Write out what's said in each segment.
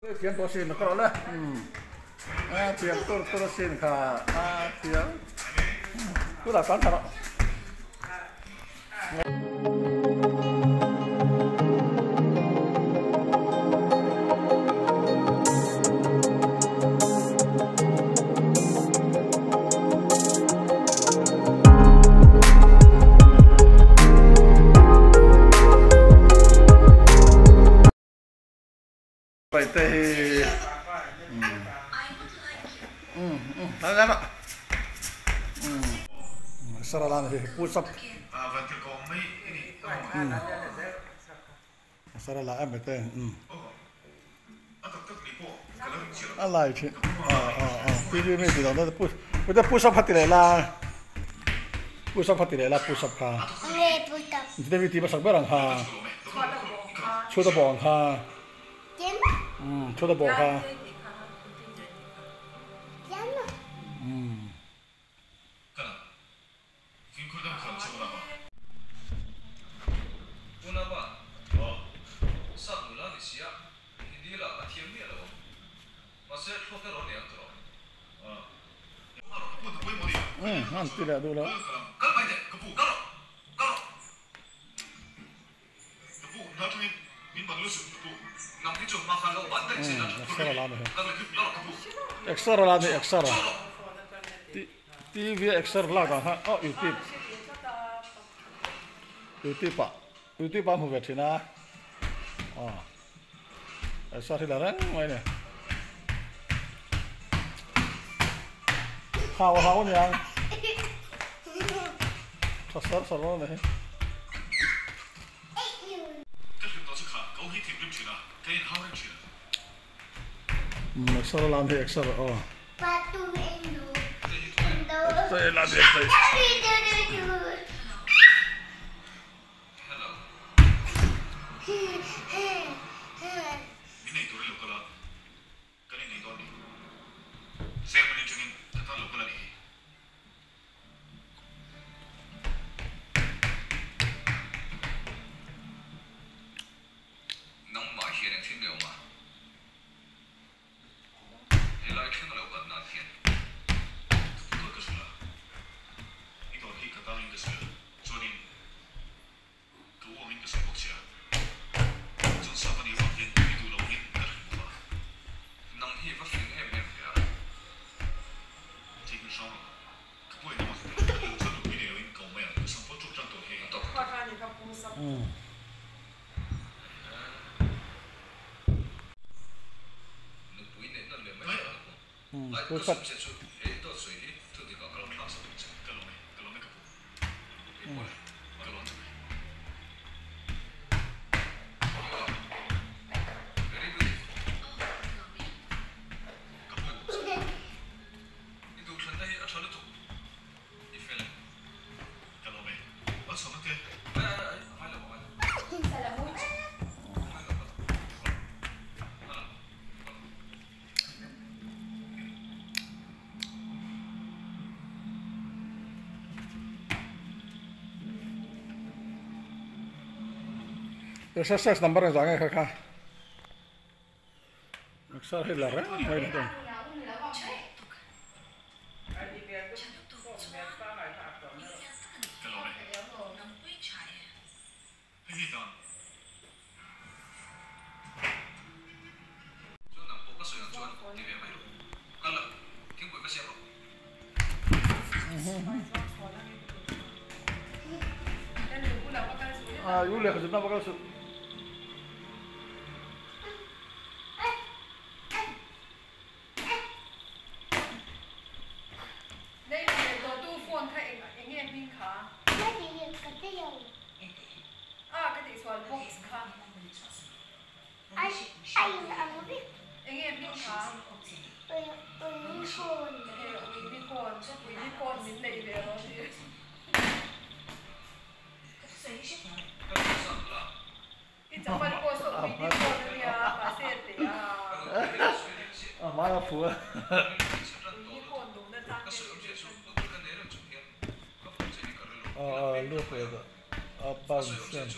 Thiam tawh asin ka rawh le a thiam tur tur asin kha a thiam tunah tlan thla rawh. Paite hi Sarala hi push up Sarala em te a lai thin TV mi ti lo push push up hati leh la push up hati leh la push up kha TV ti hmasak ber ang kha chhut a bawh ang kha. Chhut a bawh kha. An ti leh duh lo. Exer a la ni exer a TV a exer lak ang kha aw youtube youtube ah youtube ah a hmu ve thin a aw exer hi la reng mai a ni hau a hau aniang tha sar sar dawn a ni. Exer a lam hi exer aw. Exer a lam hi exer. Exercise number engzah nge kha kha exer hi la reng mai ni thung. A hmai a phu a. A lu peh a ban sen.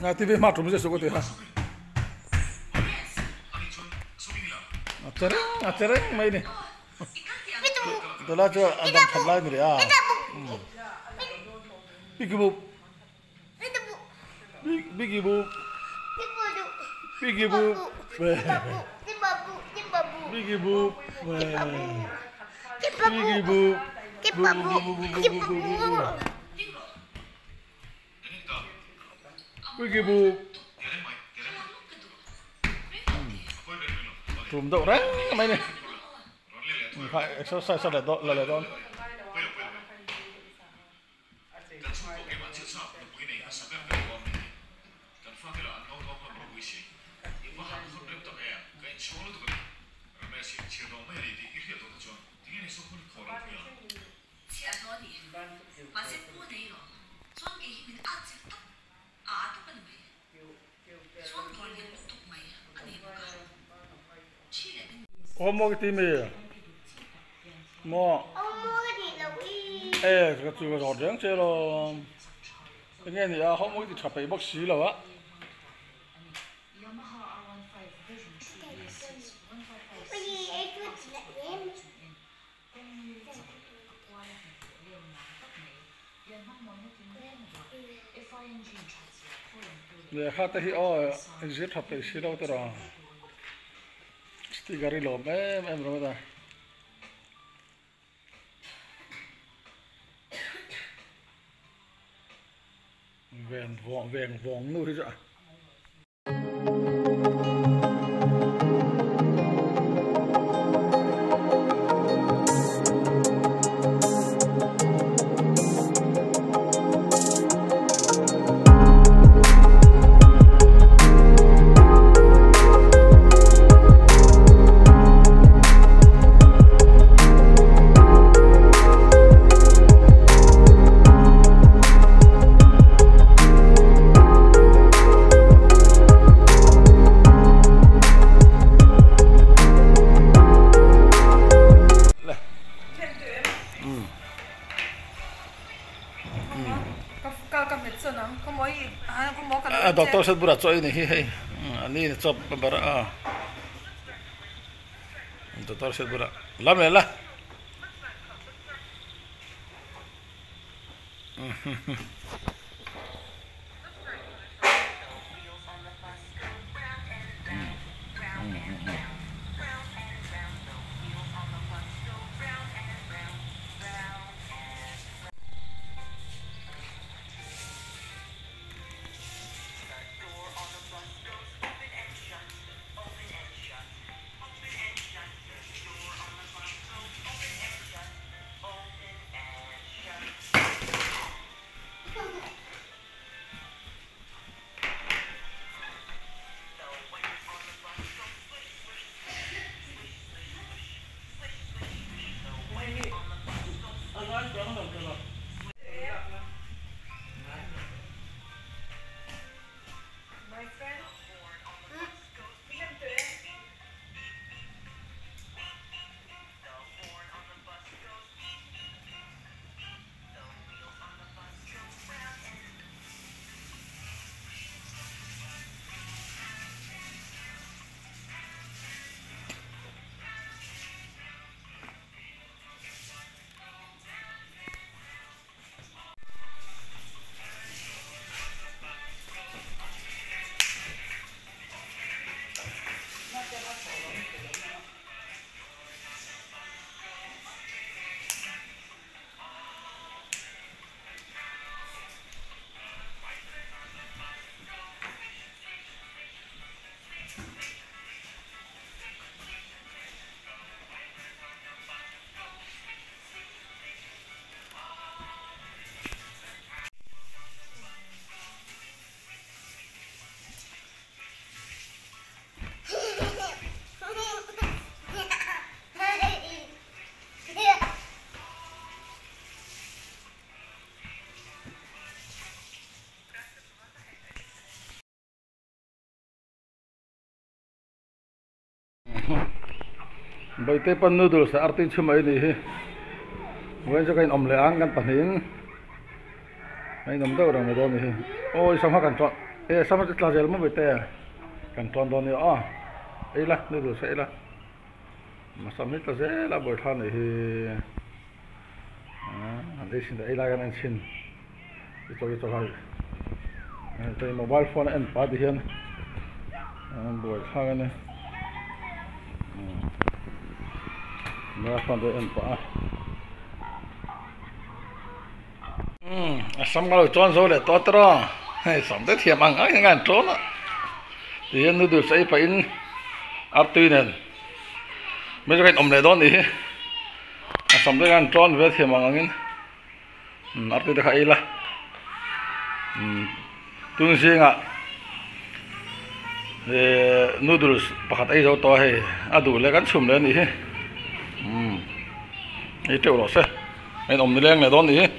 Na TV hma tum zet chu ka ti a. A che reng a che reng mai ni. Tuna chu a dam that lai ni rih a. Biggie boop. Biggie boop. Biggie boop. Biggie boop. Biggie boop. Biggie boop. Tum deuh reng mai ni. Exercise a la leh dawn. Homework ti mi maw e ka chu ka zawt reng che lawm enge ni a homework ti tha peih bawk si lo a. Lehkha te hi aw inzir tha peih si lo te rawh sticker hi lawm em em rawh a ven vawng veng vawng nu hi chu a. Doctor set bulah chaw ei ni hi hei a ni chaw bar a doctor set bulah lam leh la. Baite pan noodles leh artui chhum mai a nih hi vawiin chu ka inawm leh ang kan pahnihin a inawm deuh reng mai dawn a nih hi awi sangha kan chuan Hei sam a tla zel maw bawihte kan tawn dawn nia aw ei la noodles ei la sam hi tla zel a bawihthla nei hi an ei chhin ei lai an en chhin i chaw i chaw hai hei mobile phone a en pah ti hian buaithlak a ni mobile phone te a en pah a. Umm a sam ka lo chuan zo leh tawh tawh a hei sam te thiam ang ang hian ka han tawn a tihian noodles ei pahin artui nen mai zawk a inawm leh dawn nih hi a sam te ka han tawn ve thiam ang angin umm artui te kha ei la umm tun zingah ehh noodles pakhat ei zo tawh a hei a duh leh kan chhum leh a nih hi umm ei teuh rawh se. A inawm ni leng leh dawn nih hi.